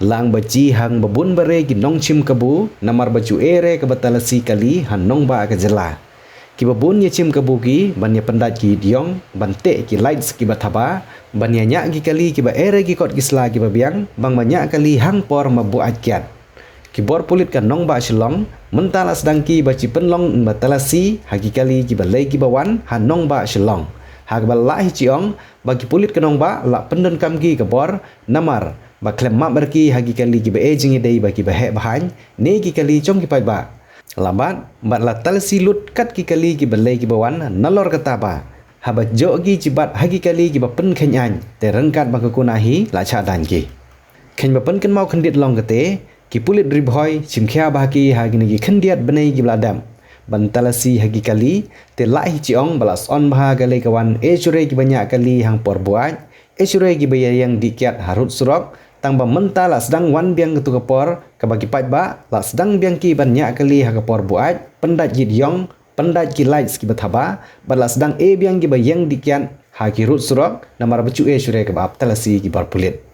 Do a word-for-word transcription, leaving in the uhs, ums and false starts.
Lang ba chi hang ba bun ba re ki nongchim kabu, namar ba ju e re kaba talasi kali ha nongbah ka jylla. Kiba bun ïa chim kabu ki, ban ïa pyndait ki diong, ban teh ki lights kiba thaba, ban ïa ñiah ki kali kiba e re ki kot ki sla kiba biang, bang ba ñiah kali hang por ma buaid kiad. Ki bor pulit ka nongbah Shillong, mynta la sdang ki ba chi pynlong ba talasi, ha ki kali kiba lei kiba wan, ha nongbah Shillong. Ha kaba lah hi chi ong, ba ki pulit ka nongbah, la pyndonkam ki ka bor, namar, ba khlem map ar ki ha ki kali kiba e jingïadei ba kiba heh bha, ne ki kali jong ki paidbah. La bat, bad la talasi lut kat ki kali kiba lei kiba wan, nalor kata ba. Haba joh ki chi bat ha ki kali kiba pynkheiñ aiñ, te ryngkat ba ka kuna hi, la chah daiñ ki. Kheiñ ba pynkynmaw khyndiat long kate, ki pulit Ri Bhoi, chim khia ba ha ki ha kine ki khyndiat bnai kiba la dep. Ban talasi ha ki kali, te lah hi chi ong ba la sdang bha ka lei ka wan, e shuh re kiba ñiah kali hang por buaid, e shuh re kiba ïa ïeng dih kiad ha rud surok, tang ba mynta la sdang wan biang katu ka por, kaba ki paidbah, la sdang biang ki ban ñiah kali ha ka por buaid, pyndait ki diong, pyndait ki lights kiba thaba, bad la sdang e biang kiba ïeng dih kiad, ha ki rud surok, namar ba ju e shuh re kaba ap talasi ki bor pulit.